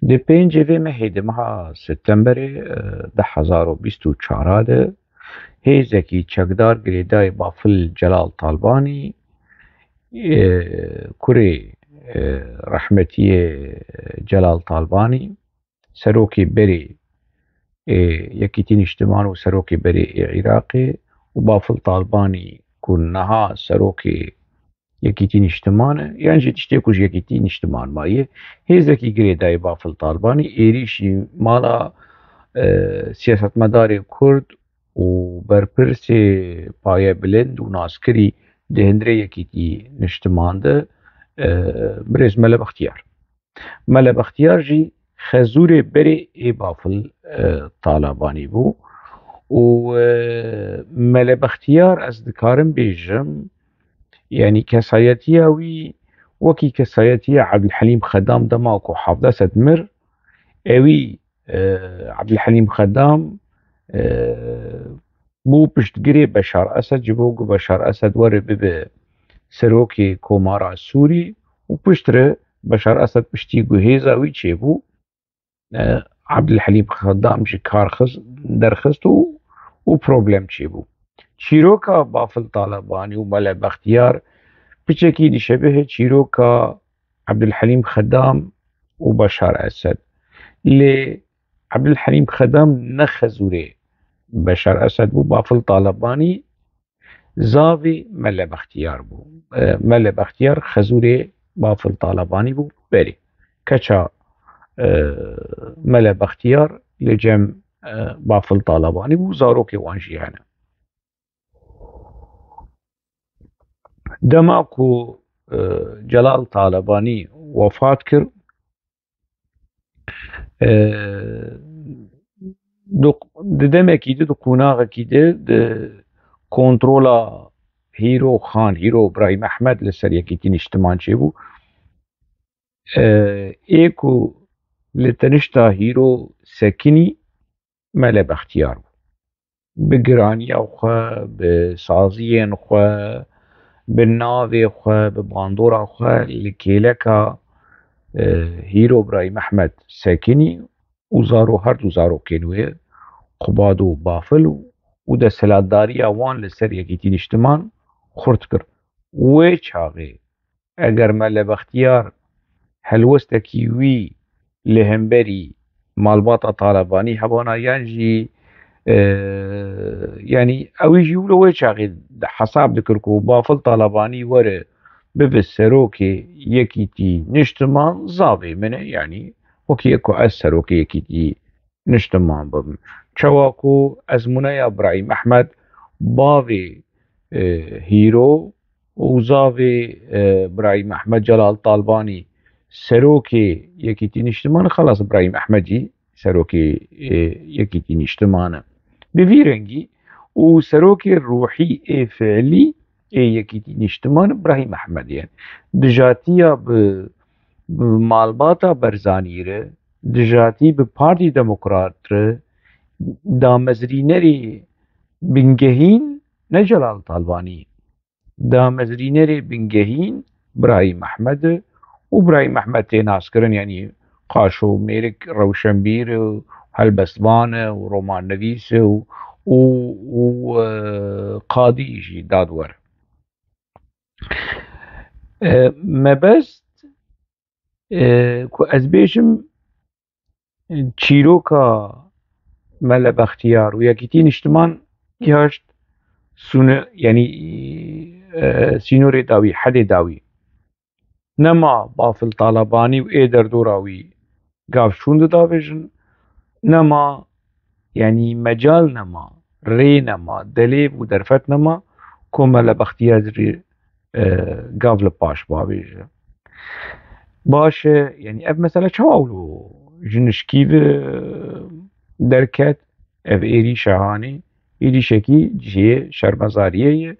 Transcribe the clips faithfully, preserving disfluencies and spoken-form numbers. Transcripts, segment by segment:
Di pêncê vê mehê de, meha Septemberê, e, du hezar û bîst û çar de hêzekî çekdar girêdayî Bafil Celal Talbanî, e, kurê, e, rehmetiyê Celal Talbanî, serokê berê, e, Yekîtî Niştiman û serokê berê ê Iraqê û Bafil Talbanî ku niha serokê Yekîtî Niştiman e, yan jî tiştê ku ji Yekîtî Niştiman maye, hêzekî girêdayî Bafil Talbanî êrîşî mala, e, siyasetmedarê Kurd û berpirsê payebilind û naskirî di hundirê Yekîtî Niştiman de, e, birêz Mele Bextiyar. Mele Bextiyar jî xezûrê berê ê Bafil, e, Talabanî bû û, e, Mele Bextiyar, ez dikarim bêjim, yanî kesayetiya wî wekî kesayetiya Ebdulhelîm Xedam dema ku hevdeh sed mir, ewî, e, Ebdulhelîm Xedam, e, bû piştgirê Beşar Esed, ji bo ku Beşar Esed were bibe serokê Komara Sûrî û piştre Beşar Esed piştî ku hêza wî çêbû, e, Ebdulhelîm Xedam ji kar xist, derxist û, û problem çêbû. Çîroka Bafil Talabanî û Mele Bextiyar piçekî dişebihe çîroka Ebdulhelîm Xedam û Beşar Esed. Lê Ebdulhelîm Xedam ne xezûrê Beşar Esed bû, Bafil Talabanî zavê Mele Bextiyar bû. E, Mele Bextiyar xezûrê Bafil Talabanî bû berê. Keça, e, Mele Bextiyar li cem, e, Bafil Talabanî bû, zarokê wan jî hene. Dema ku, e, Celal Talabanî wefat kir, e, di, di demekî de, di qonaxekî de, di kontrola Hîro Xan, Hîro Birahîm Ehmed li ser Yekîtî Niştiman çêbû. E, ê ku li tenişta Hîro sekinî, Mele Bextiyar bû. Bi giraniya xwe, bi saziyên xwe, bi navê xwe, bi bandora xwe li kêleka, e, Hîro Birahîm Ehmed sekinî û zaro-, her du zarokên wê, Qubad û Bafil û, û desthilatdariya wan li ser Yekîtî Niştiman xurt kir. Wê çaxê eger Mele Bextiyar helwestekî wî li hemberî malbata Talabanî hebana yan jî, e, yanî ewî jî wilo wê çaxê hesab dikir ku Bafil Talabanî were bibe serokê Yekîtî Niştiman, zavê min e, yanî wekî ku ez serokê Yekîtî Niştiman bim. Çawa ku ezmûneya Birahîm Ehmed, bavê, e, Hîro û zavê, e, Birahîm Ehmed Celal Talbanî serokê Yekîtî Niştiman, xelas Birahîm Ehmed jî serokê, e, Yekîtî Niştiman e. Bi vî rengî û serokê ruhî ê fiilî ê Yekîtî Niştiman Birahîm Ehmed e. Dijatiya bi, bi malbata Berzanî re, dijatî bi Partî Demokrat re, damezrînerê bingehîn ne Celal Talbanî, damezrînerê bingehîn Birahîm Ehmed e û Birahîm Ehmed tê naskirin, yanî qaşo mêrik, rewşenbîr û helbestvan e û romannivîs e û, û, û, e, qadî jî dadwer. E, mebest, e, ku ez bêjim, çîroka Mele Bextiyar û Yekîtî Niştiman îhaşt sûne-, yanî, e, sînorê dawî, hedê dawî. Nema Bafil Talabanî û ê derdora wî gav şûn didavêjin, nema, yanî mecal nema, rê nema, delêv û derfet nema ku Mele Bextiyar jî, e, gav li paş bavêje. Baş e, yanî ev mesele çawa wilo ji nişkî ve derket? Ev êrîşa hanê, êrîşekî cihê şermezariyê ye,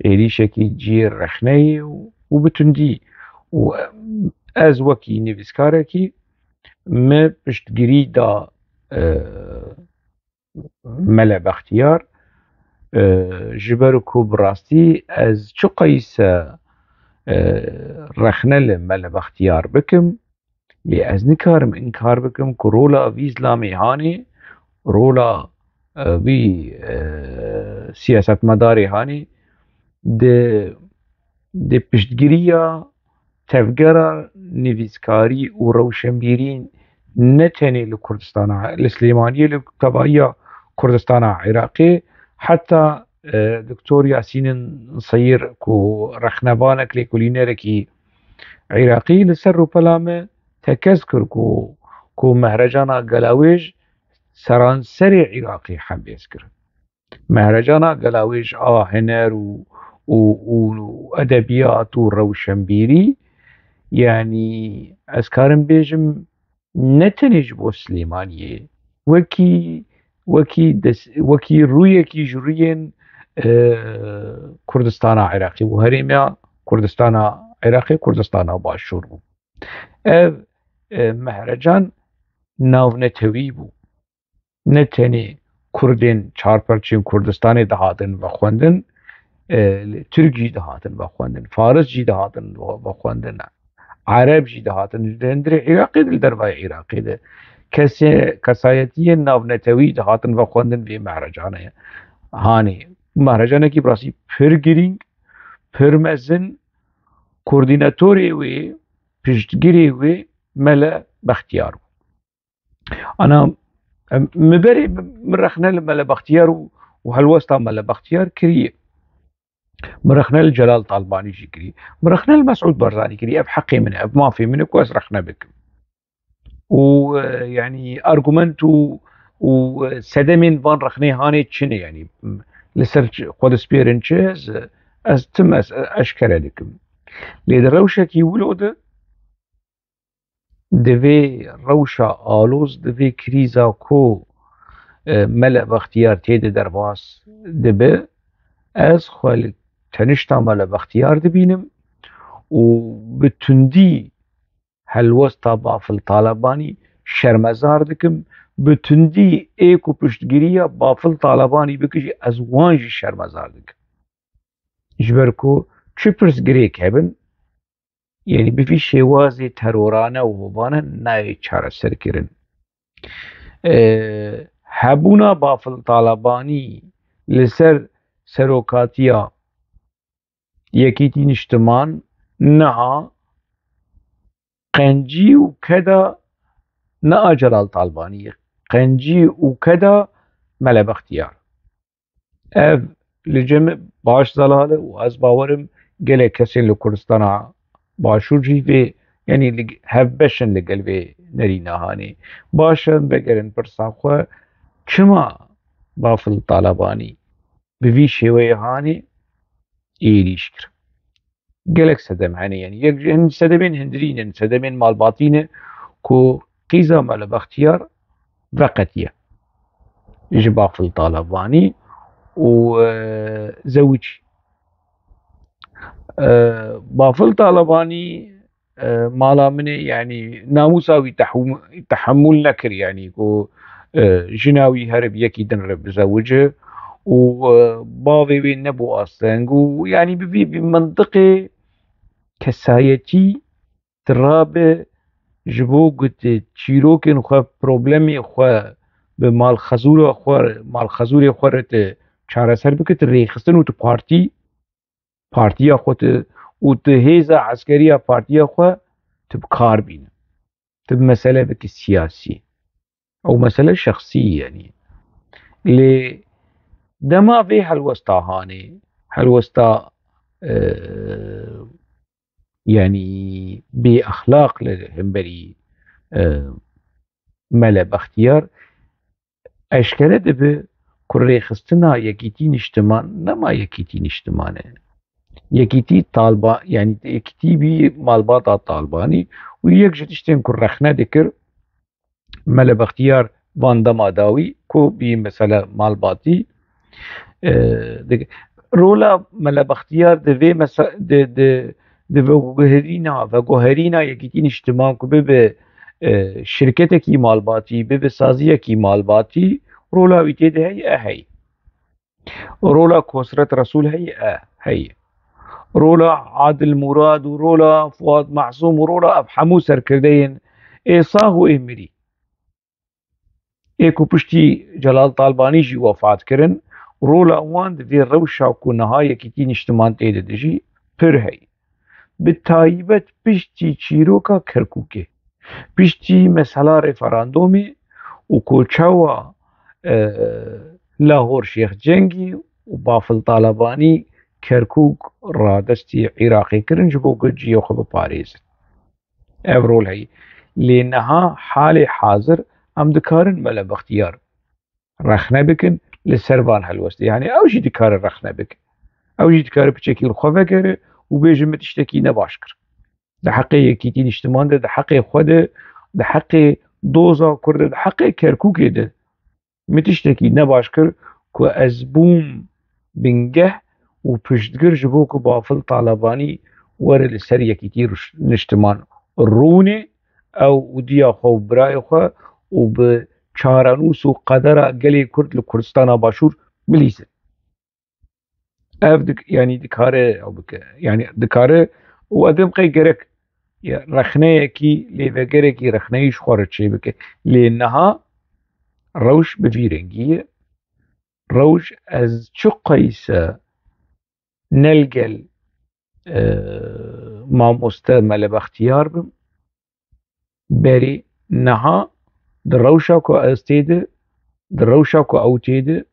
êrîşekî cihê rexneyê û, û bi tundî. Û ez wekî nivîskarekî me piştgirî da, e, Mele Bextiyar, e, ji ber ku bi rastî ez çiqayîse, e, rexne li Mele Bextiyar bikim, Lê ez nikarim inkar bikim ku rola vî zilamê hanê, rola, e, vî, e, siyasetmedarê hanê di, di piştgiriya tevgera nivîskarî û rewşenbîrî ne tenê li Kurdistana, li Silêmaniyê, li tevahiya Kurdistana Iraqê, heta, e, Doktor Yasînin Seyir ku rexnevanek, lêkolînerekî Iraqî, li ser rûpela me tekez kir ku, ku Mehrecana Gelawêj seranserê Iraqê hembêz kir. Mehrecana Gelawêj a huner û, û, û edebiyat û rewşenbîrî, yanî ez karim bêjim, ne tenê ji bo Silêmaniyê, wekî, wekî des-, wekî rûyekî ji rûyên, e, Kurdistana Iraqê bû, herêma Kurdistana Iraqê, Kurdistana Başûr bû. Ev, e, Mehrecan navnetewî bû. Ne tenê Kurdên çarperçên Kurdistanê dihatin vexwendin, e, Tirk jî dihatin vexwendin, Faris jî dihatin vexwendin, Ereb jî dihatin, li hundirê Iraqê de, li dervayê Iraqê de. Kesê, kesayetiyên navnetewî dihatin vexwendin vê Mehrecanê hanê. Mehrecanekî bi rastî pir girîng, pir mezin, koordînatorê wê, piştgirê wê Mele Bextiyar bû. Ana, em, min berê min rexne li Mele Bextiyar û, û helwesta Mele Bextiyar kiriye. Min rexne li Celal Talbanî jî kiriye. Min rexne li Mesûd Barzanî kiriye. Ev heqê min e, ev mafê min e ku ez rexne bikim. Û, e, yanî argument û, û, e, sedemên van rexnê hanê çi ne? Yanî, m, li ser çi, xwe dispêrin çi? Ez, ez tim ez, e, eşkere dikim. Lê di rewşekî wilo de di vê rewşa aloz, di vê krîza ku, e, Mele Bextiyar tê de derbas dibe, ez xwe li tenişta Mele Bextiyar dibînim û bi tundî helwesta Bafil Talebanî şermezar dikim, bi tundî ê ku piştgiriya Bafil Talebanî bike jî ez wan jî şermezar dikim. Ji ber ku çi pirsgirêk hebin, yanî bi vî şêwazê terorane û hovane nayê çareserkirin. E, hebûna Bafil Talebanî li ser serokatiya Yekîtî Niştiman niha qencî û keda ne a Celal Talbanî, qencî û keda Mele Bextiyar. Ev li cem baş zelal e û ez bawerim gelek kesên li Kurdistana Başûr jî vê, yanî li hevbeş in li gel vê nerîna hanê. Baş e, vegerin pirsa xwe, çima Bafil Talebanî bi vî şêweyê hanê êrîş kir? Gelek sedem hene, yanî yek ji hin sedemên hindirîn in, sedemên malbatî ne ku qîza Mele Bextiyar veqetiye ji Bafil Talebanî û, e, zewicî. E, Bafil Talebanî, e, mala min e, yanî namûsa wî tehûm-, tehemûl nekir, yanî ku, e, jina wî here bi yekî din re bizewice û, e, bavê wê nebû asteng û, yanî bi vî, vî mintiqê kesayetî tu rabe ji bo ku tu çîrokên xwe, problemê xwe bi malxezûra xwe, malxezûrê xwe re tu çareser bike, tu rêxistin û tu partî, partiya xwe tu, û tu hêza eskeriya partiya xwe tu bi kar bîne. Tu bi mesele bike siyasî. Ew mesele şexsî ye, yanî. Lê dema vê helwesta hanê, helwesta, e, yanî bêexlaq li hemberî, e, Mele Bextiyar, eşkere dibe ku rêxistina Yekîtî Niştiman nema Yekîtî Niştiman e. Yekîtî Talba-, yanî Yekîtî bî malbata Talbanî û yek ji tiştên ku rexne dikir, Mele Bextiyar van dema dawî ku bî mesele malbatî, e, di-, rola Mele Bextiyar di vê mese-, di, di, di veguherîna, veguherîna Yekîtî Niştiman ku bibe, e, şirketekî malbatî, bibe saziyekî malbatî, rola wî tê de heye, e, heye. Rola Kosret Resûl heye, e, heye. Rola Adil Murad û rola Fuad Masûm û rola ev hemû serkirdeyên ê sax û ê mirî. Ê ku piştî Celal Talbanî jî wefat kirin, rola wan di vê rewşa ku niha Yekîtî Niştiman tê de dijî pir heye. Bi taybet piştî çîroka Kerkûkê, piştî mesela referandumê û ku çawa, e, Lahor Şêx Cengî û Bafil Talebanî Kerkûk radestî Iraqê kirin ji bo ku cihê xwe biparêzin. Ev rol heye. Lê niha halê hazir em dikarin Mele Bextiyar rexne bikin li ser van helwestê. Yani ew jî dikare rexne bike. Ew jî dikare piçekî li xwe vegere û bêje min tiştekî ne baş kir. Di heqê Yekîtî Niştiman de, di heqê xwe de, di heqê doza Kurd de, di heqê Kerkûkê de. Min tiştekî ne baş kir ku ez bûm bingeh û piştgir ji bo ku Bafil Talebanî were li ser Yekîtî Ruş-, Niştiman rûnê, ew û diya xwe û birayê xwe û bi çarenûs û qedera gelê Kurd li Kurdistana Başûr bilîzin. Ev dik-, yanî dikare ew bike. Yanî dikare û ev ê qey gerek ya rexneyekî, lêvegerekî rexneyî ji xwe re çêbike. Lê niha rewş bi vî rengî ye. Rewş ez çi qeyse ne li gel, e, mamoste Mele Bextiyar bim, berê niha di rewşa ku ez tê de, di rewşa ku ew tê de,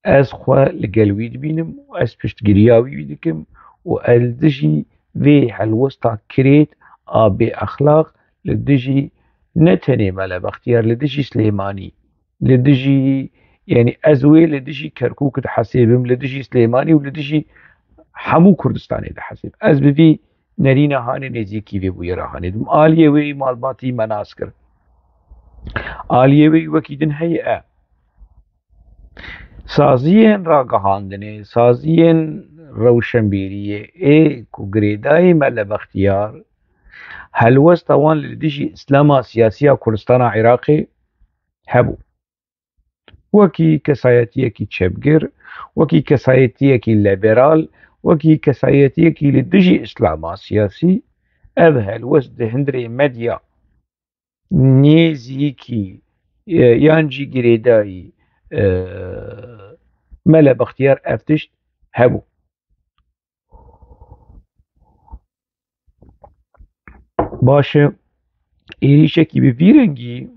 ez xwe li gel wî dibînim û ez piştgiriya wî dikim û ez li dijî vê helwesta kirêt a bêexlaq li dijî ne tenê Mele Bextiyar, li dijî Silêmanî, li dijî, yanî ez wê li dijî Kerkûk dihesêbim, li dijî Silêmanî û li dijî hemû Kurdistanê dihesêbim. Ez bi vî nerîna hanê nêzîkî vê bûyera hanê dikim. Aliyê wê malbatî me nas kir. Aliyê wê wekî din heye. Saziyên ragihandinê, saziyên rewşenbîriyê ê ku girêdayî Mele Bextiyar, helwesta wan li dijî Îslama siyasî ya Kurdistana Iraqê hebû. Wekî kesayetiyekî çepgir, wekî kesayetiyekî liberal, wekî kesayetiyekî li dijî Îslama siyasî, ev helwest di hundirê medya nêzîkî, e, yan jî girêdayî, e, Mele Bextiyar ev tişt hebû. Baş e, êrîşekî bi vî rengî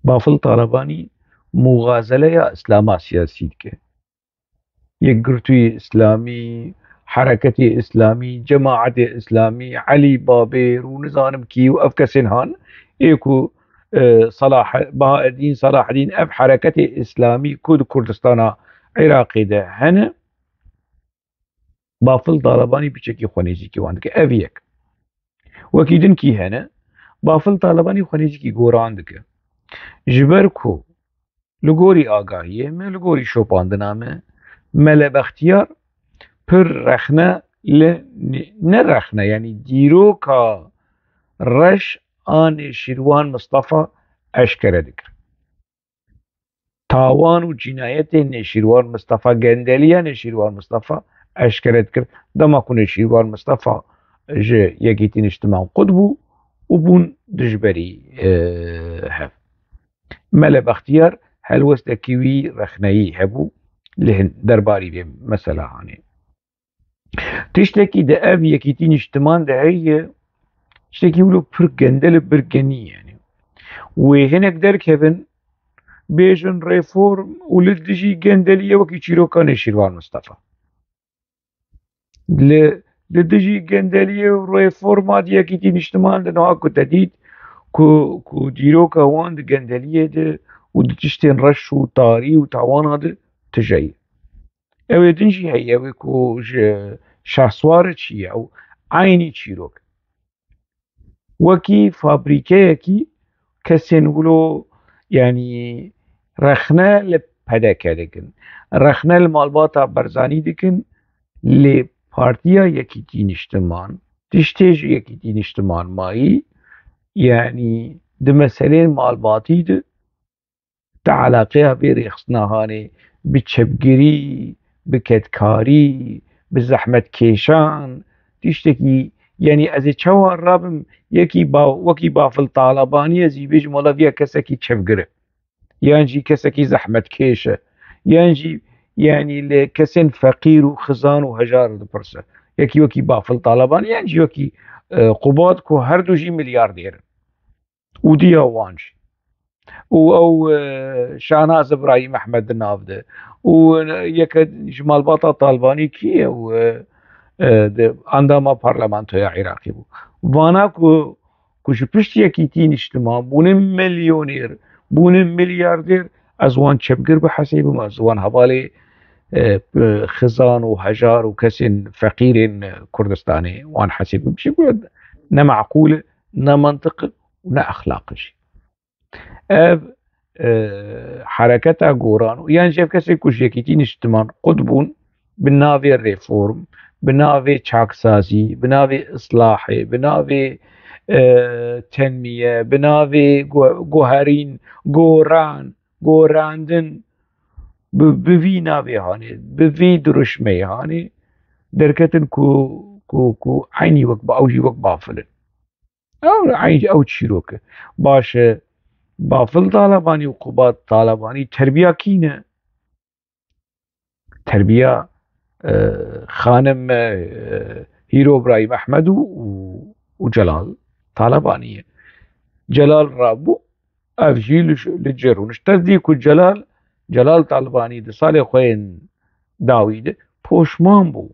Bafil Talebanî muxazeleya Îslama siyasî dike. Yekgirtûyê Îslamî, Hereketê Îslamî, Cemaetê Îslamî, Elî Babêr û nizanim kî û ev kesên han ê ku, e, Salah, Bahaeddîn, Salahedîn, ev hereketê Îslamî ku di Kurdistana Iraqê de hene, Bafil Talebanî piçekî xwe nêzîkî wan dike. Ev yek. Wekî din kî hene, Bafil Talebanî xwe nêzîkî goran dike. Ji ber ku li gorî agahiyê me, li gorî şopandina me, Mele Bextiyar pir rexne li, ne rexne, yanî dîroka reş a Nêşîrwan Mistefa eşkere dikir. Tawan û cînayetên Nêşîrwan Mistefa, gendeliya Nêşîrwan Mistefa eşkere dikir. Dema ku Nêşîrwan Mistefa ji Yekîtî Niştiman qut bû û bûn dijberî, e, hev. Mele Bextiyar helwestekî wî rexneyî hebû li hin derbarî vê mesela hanê. Tiştekî di ev Yekîtî Niştiman de heye, tiştekî wilo pir gendel û pir genî yani. Wê hinek derkevin, bêjin reform û li dijî gendeliyê wekî çîroka Nêşîrvan Mistefa. Li, li dijî gendeliyê û reforma di Yekîtî Niştiman de niha ku te dît ku, ku dîroka wan di gendeliyê de û di tiştên reş û tarî û tawana de tije ye. Ew ê din jî heye, ew ê ku ji Şahswar çi ye, ew eynî çîrok. Wekî fabrîkeyekî kesên wilo, yanî rexne li P D K dikin, rexne li malbata Barzanî dikin, lê Partiya Yekîtî Niştiman, tiştê ji Yekîtî Niştiman mayî, yanî di meselên malbatî de di eleqeya vê rêxistina hanê bi çepgirî, bi kedkarî, bi zehmetkêşan, tiştekî Yanî ez ê çawa rabim yekî ba-, wekî Bafil Talabanî ez jî bêjim wela viya kesekî çevgir e. Yan jî kesekî zehmetkêş e. Yan jî yanî li kesên feqîr û xizan û hejar dipirse. Yekî wekî Bafil Talabanî yan jî wekî, e, Qubat ku her du jî milyardêr in. Û diya wan jî. Û ew, e, Şahnaz Îbrahîm Ehmed di nav de. Û, e, yeke ji malbata Talbanî kî ye? Û, e, e, di endama parlamentoya Iraqê bû. Vana ku, ku ji pişt Yekîtî Niştiman bûne milyonêr, bûne milyardêr, ez wan çepgir bihesibim, ez wan hevalê, e, xizan û hejar û kesên feqîrên Kurdistanê wan hesibim. Ji ku ne meqûl e, ne mantiq e û ne exlaq e jî. Ev, e, hereketa goran û yan jî ev kesê ku ji Yekîtî Niştiman qut bûn, bi navê reform, bi navê çaksazî, bi navê islahê, bi navê, e, tenmiye, bi navê gu-, guherîn, goran, gorandin, bi, bi vî navê hanê, bi vî diruşmeyê hanê derketin ku, ku, ku eynî wek ba-, ew jî wek bafil in. Ew, eynî ew çîrok e. Baş e, Bafil Talabanî û Qubat Talabanî terbiya kî ne? Terbiya, e, xanim, e, Hîro Îbrahîm Ehmed û, û, û Celal Talabanî ye. Celal rabû, ev jî li, li cê rûnişt. Te dî ku Celal, Celal Talabanî di salê xwe yên dawî de poşman bû.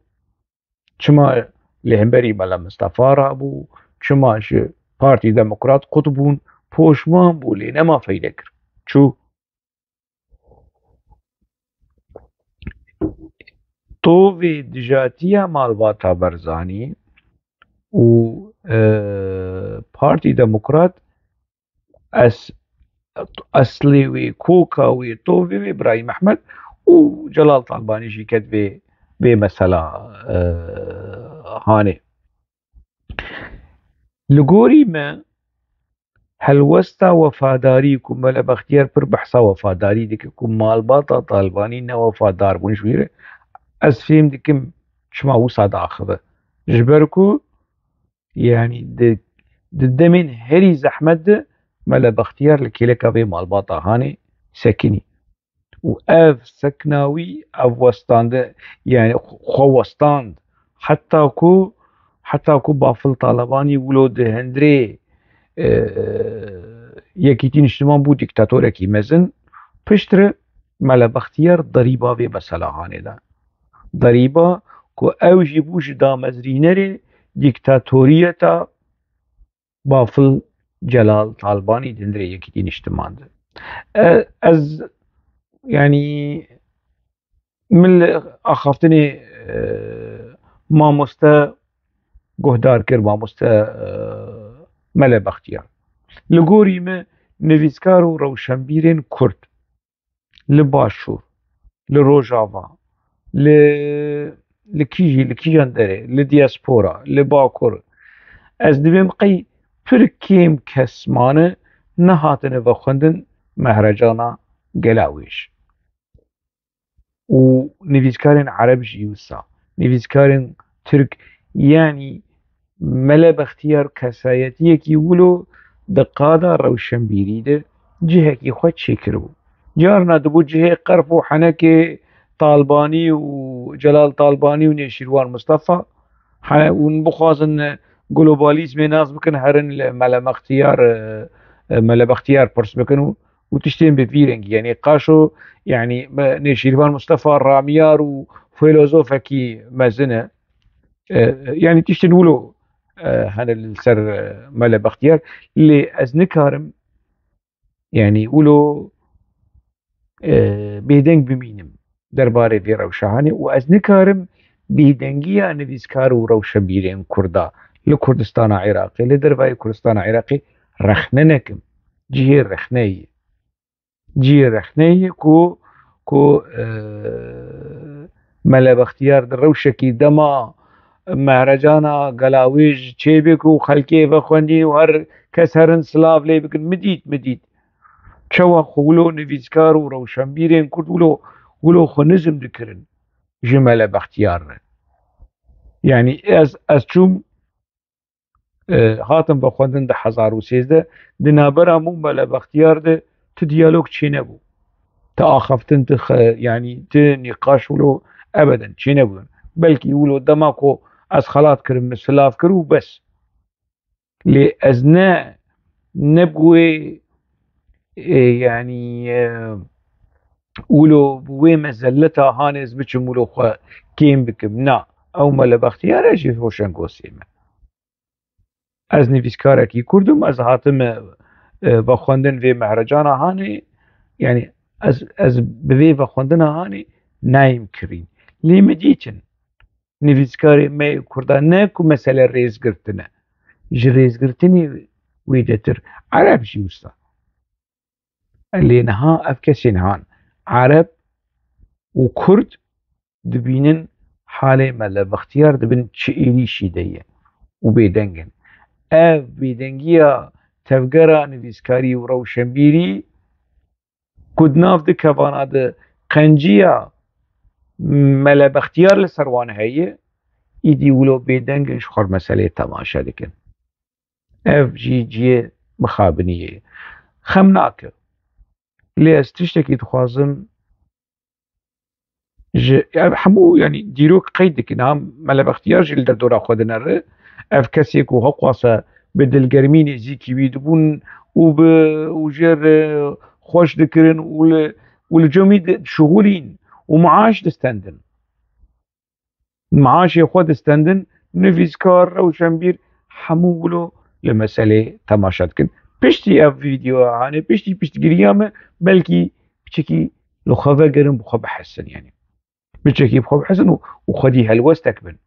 Çima li hemberî Mela Mistefa rabû, çima ji Partî Demokrat qut bûn, poşman bû, lê nema feyde kir. Çû. Tovê dijatiya malbata Barzanî û, e, Partî Demokrat es-, eslê wê, koka wê, tovê wê Îbrahîm Ehmed û Celal Talbanî jî ket vê, vê mesela, e, hanê. Li gorî me, helwesta wefadarî ku Mele Bextiyar pir behsa wefadarî dike, ku malbata Talbanî ne wefadar bûn ji wî re, ez fêm dikim çima wisa diaxive. Ji ber ku, yanî di, di demên herî zehmet de Mele Bextiyar li kêleka vê malbata hanê sekinî. Û ev sekna wî, ev westande, yanî xwe westand. Heta ku, heta ku Bafil Talabanî wilo di hundirê, e, Yekîtî Niştiman bû dîktatorekî mezin, piştre Mele Bextiyar derîba vê mesela hanê da. Derîba ku ew jî bû ji damezrînerê dîktatoriyeta Bafil Celal Talbanî di hundirê Yekîtî Niştiman de. E, ez, yanî, min li axaftinê, e, mamoste guhdar kir, mamoste, e, Mele Bextiyar. Li gorî me nivîskar û rewşenbîrên Kurd li Başûr, li Rojava, li, li kîjî, li kîjan derê, li diaspora, li Bakur. Ez dibêm qey pir kêm kes mane nehatine vexwendin Mehrecana Gelawêj. Û nivîskarên Ereb jî wisa, nivîskarên Tirk, yanî Mele Bextiyar kesayetiyekî wilo di qada rewşenbîrî de cihekî xwe çêkiribû. Carna dibû cihê qerf û henekê Talbanî û Celal Talbanî û Nêşîrwan Mistefa. He, hûn bixwazin globalîzmê nas bikin, herin li Mele Bextiyar, e, e, Mele Bextiyar pirs bikin û, û tiştên bi vî rengî. Yanî qaşo, yanî me-, Nêşîrvan Mistefa, ramyar û filozofekî mezin e. E, yanî tiştên wilo, e, hene li ser, e, Mele Bextiyar. Lê ez nikarim, yanî wilo, e, bêdeng bimînim derbarê vê rewşa hanê û ez nikarim bêdengiya nivîskar û rewşebîrên Kurda li Kurdistana Iraqê, li dervayê Kurdistana Iraqê rexne nekim. Cihê rexneyê ye. Cihê rexneyê ye ku, ku, e, Mele Bextiyar di rewşekî dema Mehrecana Gelawêj çêbik û xelkê vexwendî û her kes herin silav lê bikin. Min dît, min dît. Çawa xwe wilo nivîskar û rewşenbîrên Kurd wilo, wilo xwe nizm dikirin ji Mele Bextiyar re. Yanî ez, ez çûm e, hatin vexwendin du hezar û sêzdeh, di navbera min û Mele Bextiyar de tu diyalog çênebû. Ti axaftin, ti xe-, yanî ti nîqaş wilo ebeden çênebûn. Belkî wilo dema ku ez xelat kirim, min silav kir û bes. Lê ez ne, ne bi wê, e, yanî, e, wilo bi wê mezelleta hanê ez biçim wilo xwe kêm bikim. Na, ew Mele Bextiyar e jî roşengosê me. Ez nivîskarekî Kurd im, ez hatime, e, vexwendin vê mehrecana hanê, yanî ez, ez bi vê vexwendina hanê nayêm kirîn. Lê min dîtin, nivîskarê me yê Kurda ne ku mesele rêzgirtin e, ji rêzgirtinê wêdetir Ereb jî wisa. Lê niha ev kesên han, Ereb û Kurd, dibînin halê Mele Bextiyar dibin çi êrîşî de ye û bêdeng in. Ev bêdengiya tevgera nivîskarî û rewşenbîrî ku di nav di kevana de qenciya Mele Bextiyar li ser wan heye, îdî wilo bêdeng in, ji xwe meseleyê temaşe dikin. Ev jî cihê mixabiniyê ye. Xem nake. Lê ez tiştekî dixwazim ji, ev hemû, yanî, dîrok qeyd dikin. Ha, Mele Bextiyar jî li derdora xwe dinere. Ev kesê ku hewqasa bi dilgermî nêzîkî wî dibûn û bi, û jê re xweş dikirin û li, û li cem wî dişixulîn û maaş distendin. Maaşê xwe distendin, nivîskar, rewşenbîr, hemû wilo li meselê temaşe dikin. Piştî ev vîdeoya hanê, piştî piştgiriya me, belkî piçekî li xwe vegerin, bi xwe bihesin, yanî. Piçekî bi xwe bihesin û, û xwedî helwestek bin.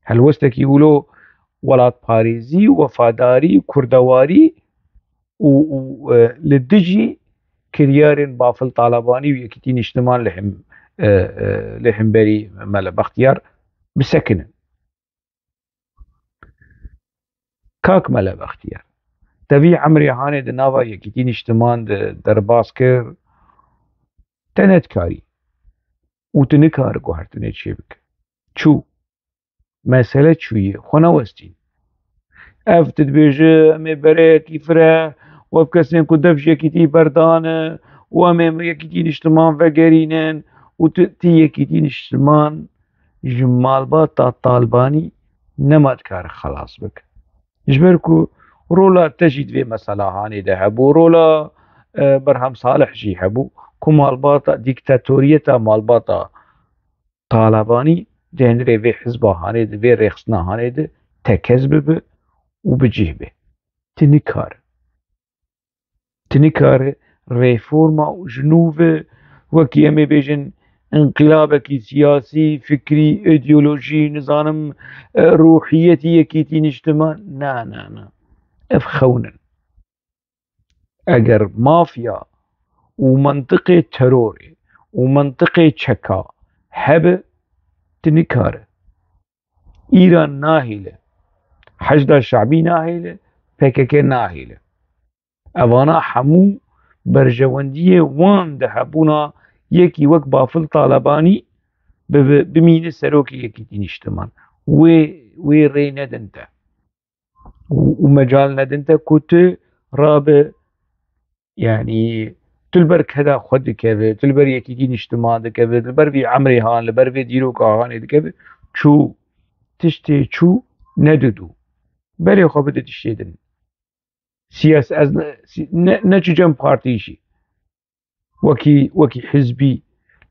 Helwestekî wilo welatparêzî, wefadarî, kurdewarî û, û, e, li dijî kiryarên Bafil Talebanî û Yekîtî Nîştiman li him-, e, e, li hemberî Mele Bextiyar bisekinin. Kak Mele Bextiyar, te vî emrê hanê di nava Yekîtî Nîştiman de derbas kir, te nedikarî û tu nikare guhertinê çêbike. Çû. Mesele çûyî, xwe newestîn. Ev tu dibêje, em ê bereyekî fireh û ev kesên ku dev ji yekîtî berdane û em ê yekîtî niştiman vegerînin û tu, ti yekîtî niştiman ji malbata Talbanî nema dikare xelas bike. Ji ber ku rola te jî di vê mesela hanê de hebû, rola, e, Berhem Salih jî hebû, ku malbata, dîktatoriyeta malbata Talebanî di hundirê vê hizba hanê de, vê rêxistina hanê de tekez bibe û bi cih be. Ti nikare. Ti nikare reforma û ji nû ve wekî em ê bêjin inqilabekî siyasî, fikrî, îdeolojî, nizanim, e, ruhiyetî yekîtî niştiman. Na, na, na. Ev xewn in. Eger mafya û mentiqê terorê û mentiqê çeka hebe, ti nikare. Îran nahêle. Heşda Şabî nahêle, P K K nahêle. Evana hemû berjewendiyê wan di hebûna yekî wek Bafil Talebanî bi, bi, bimîne serokê Yekîtî Nîştiman. Wê, wê rê nedin te. Û, û mecal nedin te ku tu rabe, yanî tu li ber keda xwe dikeve, tu li ber Yekîtî Nîştiman dikeve, tu li ber vî emrê han, li ber vê dîroka hanê dikeve, çû, tiştê çû nedidû. Berê xwe bide tiştê din. Siyas-, ez ne, si-, ne, neçû cem partî jî. Wekî, wekî hizbî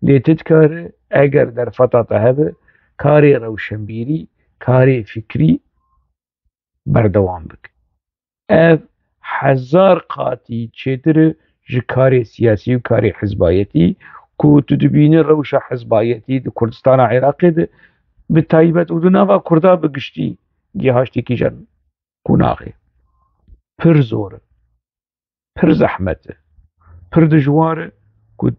lê tu dikare, eger derfeta te hebe, karê rewşenbîrî, karê fikrî berdewam bike. Ev hezar qatî çêtir e ji karê siyasî û karê hizbayetî ku tu dibînî rewşa hizbayetî di Kurdistana Iraqê de bi taybet û di nava Kurda bi giştî gihaştî kîjan qonaxê. Pir zor e. Pir zehmet e. Pir dijwar e ku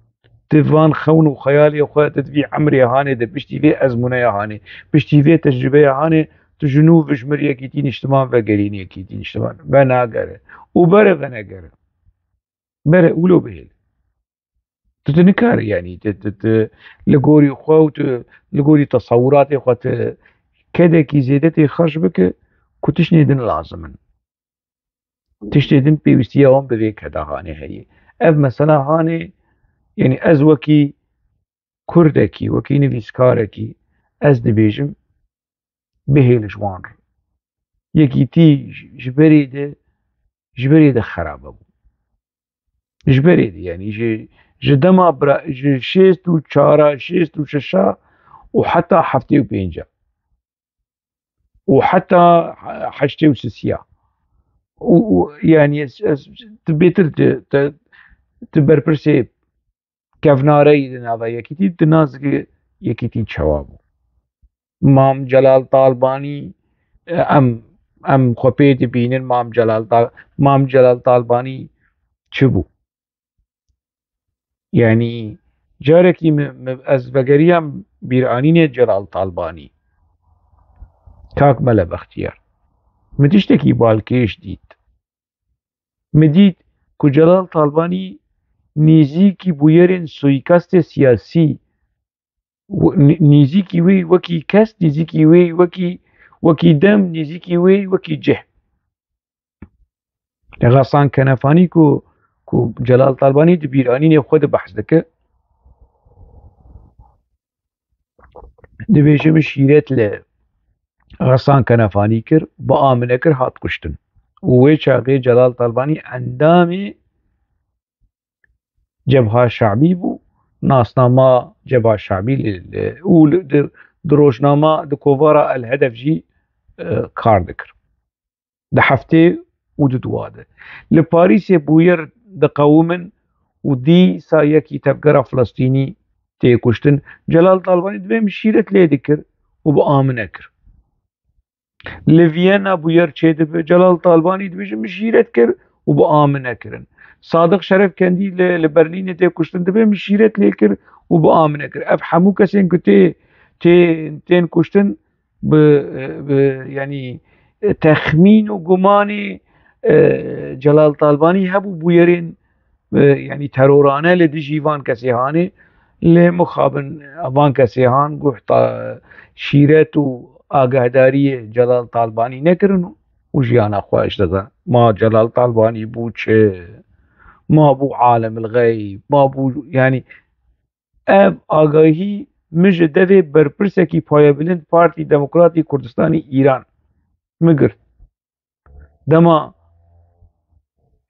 tu van xewn û xeyalê xwe tu di vî emrê hanê de, piştî vê ezmûneya hanê, piştî vê tecrûbeya hanê, tu ji nû vijmir Yekîtî Nîştiman vegerînî, Yekîtî Nîştiman venagere û bere venegere. Bere wilo bihêle. Tu, tu nikare, yanî, tu, tu, tu li gorî xwe û tu li gorî tesewuratê xwe tu kedekî zêde tê xerc bike ku tiştê din lazim in. Tiştê din pêwîstiya wan bi vê keda hanê heye. Ev mesela hanê, yanî ez wekî Kurdekî, wekî nivîskarekî, ez dibêjim, bihêl ji wan re. Yekîtî ji berê de, ji berê de xerabe bû. Ji berê de, yanî ji, ji dema bira, ji şêst û çar a, şêst û şeş a û heta heftê û pênc a û heta heştê û sisiya. Û, û, yanî ez, ez, tu bêtir tu, tu, tu berpirsê kevnareyî di nava yekîtî, di nazikî yekîtî çawa bû. Mam Celal Talbanî, e, em, em xwe pê dibînin, Mam Celal Tal-, Mam Celal Talbanî çi bû? Yanî carekî min, min, ez vegeriyam bîranînê Celal Talbanî. Kak Mele Bextiyar. Min tiştekî balkêş dît. Min dît ku Celal Talbanî nêzîkî bûyerên suîkastê siyasî, w-, nê-, nêzîkî wê wekî kes, nêzîkî wê wekî, wekî dem, nêzîkî wê wekî cih. Xasan Kenefanî ku, ku Celal Talbanî di bîranînê xwe de behs dike, dibêje min şîret li Xesan Kenefanî kir, bi a min nekir, hat kuştin. Û wê çaxê Celal Talbanî endamê Cebha Şabî bû, nasnama Cebha Şabî li, li, û li, di, di rojnama, di kovara El Hedef jî, e, kar dikir. Di heftê û di dua de. Li Parîsê bûyer diqewimin û dîsa yekî tevgera Filistînî tê kuştin. Celal Talbanî dibê min şîret lê dikir û bi a min nekir. Li Viyana bûyer çêdibe, Celal Talbanî dibêje min şîret kir û bi a min nekirin. Sadiq Şerefkendî li, li Berlînê tê kuştin, dibê min şîret lê kir û bi a min nekir. Ev hemû kesên ku tê, tê, tên kuştin, bi, bi, yanî, texmîn û gumanê, e, Celal Talbanî hebû bûyerên, e, yanî terorane li dijî van kesê hanê, lê mixabin van kesê han guh ta-, şîret û agahdariyê Celal Talbanî nekirin û jiyana xwe ji dest dan. Ma Celal Talbanî bû çi? Ma bû alemil xeyb? Ma bû, yanî, ev agahî min ji devê berpirsekî payebilind Partî Demokratî Kurdistanî Îran min girt. Dema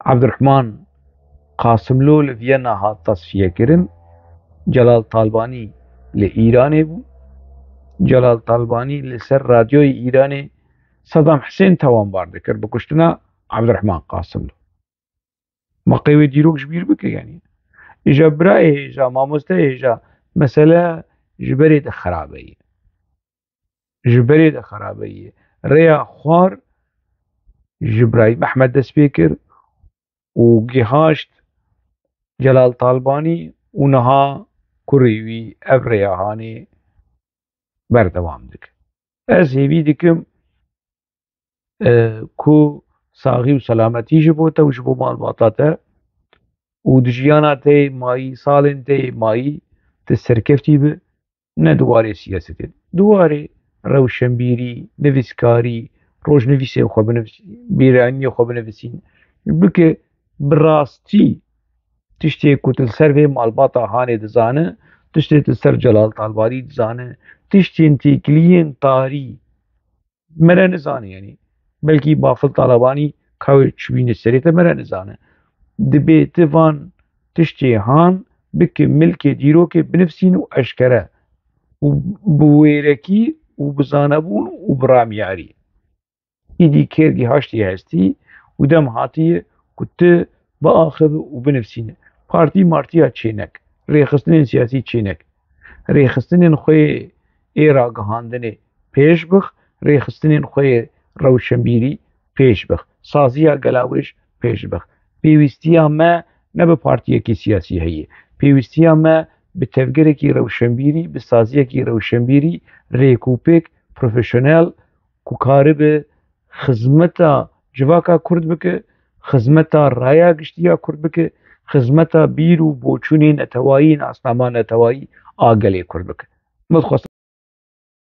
Abdurrahman Qasimlo li Viyana hat tasfiyekirin, Celal Talbanî li Îranê bû. Celal Talbanî li ser radyoyê Îranê Sedam Hisên tawanbar dikir bi kuştina Abdurrahman Qasimlo. Ma qey wê dîrok ji bîr bike, yanî. Îja birayê hêja, mamosteyê hêja, mesele ji berê de xerabe ye. Ji berê de xerabe ye. Rêya xwar ji Birayî Mehmed dest pê kir û gihaşt Celal Talbanî û niha kurê wî ev rêya hanê berdewam dike. Ez hêvî dikim, e, ku saxî û selametî ji bo te û ji bo malbata te û di jiyana te yê mayî, salên te yê mayî, tu serkeftî bi, ne di warê siyasetê, di warê rewşenbîrî, nivîskarî, rojnivîsê xwe binivîsî, bîraniyê xwe binivîsîn, bike bi rastî tiştê ku tu li ser vê malbata hanê dizane, tiştê tu li ser Celal Talbanî dizane, tiştên têkiliyên tarî, me re nizane, yanî belkî Bafil Talabanî ka wê çûbîne serê te, me re nizane. Dibê tu van tiştê han bike milkê dîrokê, binivîsîn û eşkere û bi wêrekî û bi zanebûn û bi ramyarî. Îdî kêr gihaştiye hestî û dem hatiye ku tu biaxive û binivîsîne. Partî martiya çênek, rêxistinên siyasî çênek. Rêxistinên xwe yê ê ragihandinê pêş bix, rêxistinên xwe yê rewşenbîrî pêş bix. Saziya gelawêj pêş bix. Pêwîstiya me ne bi partiyekî siyasî heye. Pêwîstiya me bi tevgerekî rewşenbîrî, bi saziyekî rewşenbîrî, rêk û pêk, profesyonel, ku karibe xizmeta civaka Kurd bike, xizmeta raya giştî ya Kurd bike, xizmeta bîr û boçûnê netewayî, nasnama netewayî a gelê Kurd bike. Min dixwest